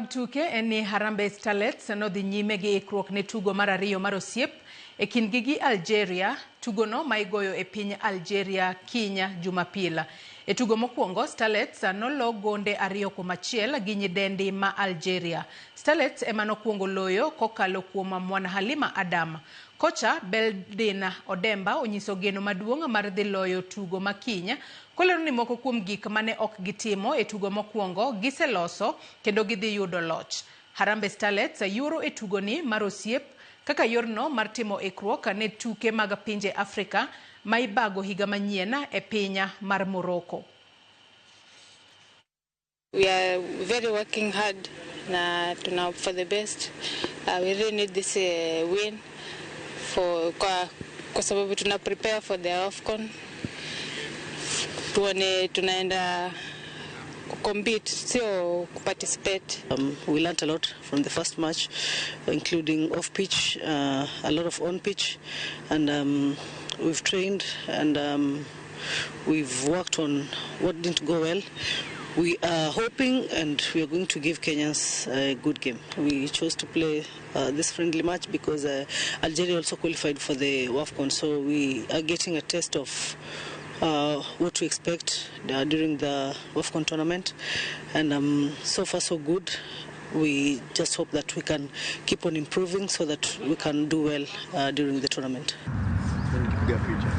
Weche mag tuke en ni Harambee Starlets nodhi nyime gi ikruok ne tugo mar ariyo mar osiep e kindgi gi Algeria, tugono ma igoyo e piny Algeria kiny Jumapil. E tugo mokwongo, Starlets nolo gonde 2-1 gi nyidendi ma Algeria. Starlets ema nokwongo loyo kokalo kuom Mwanahalima Adam. Kocha Beldin Odemba onyiso geno maduong' mar dhi loyo tugo ma kiny, kolero ni moko kuom gik mane ok gitimo e tugo mokwongo giseloso kendo gidhi yudo loch. Harambee Starlets yuoro e tugoni mar osiep kaka yorno mar timo ikruok ne tuke mag pinje Afrika ma ibago higa manyien e piny mar Morocco. We are very working hard na tuna hope for the best. We really need this win for kwa sababu tuna prepare for the AFCON. Tuone tunaenda compete, sio kuparticipate. We learned a lot from the first match, including off pitch, a lot of on pitch, and we've trained and we've worked on what didn't go well. We are hoping and we are going to give Kenyans a good game. We chose to play this friendly match because Algeria also qualified for the WAFCON, so we are getting a test of what to expect during the WAFCON tournament. And so far, so good. We just hope that we can keep on improving so that we can do well during the tournament. Nikipiga picha.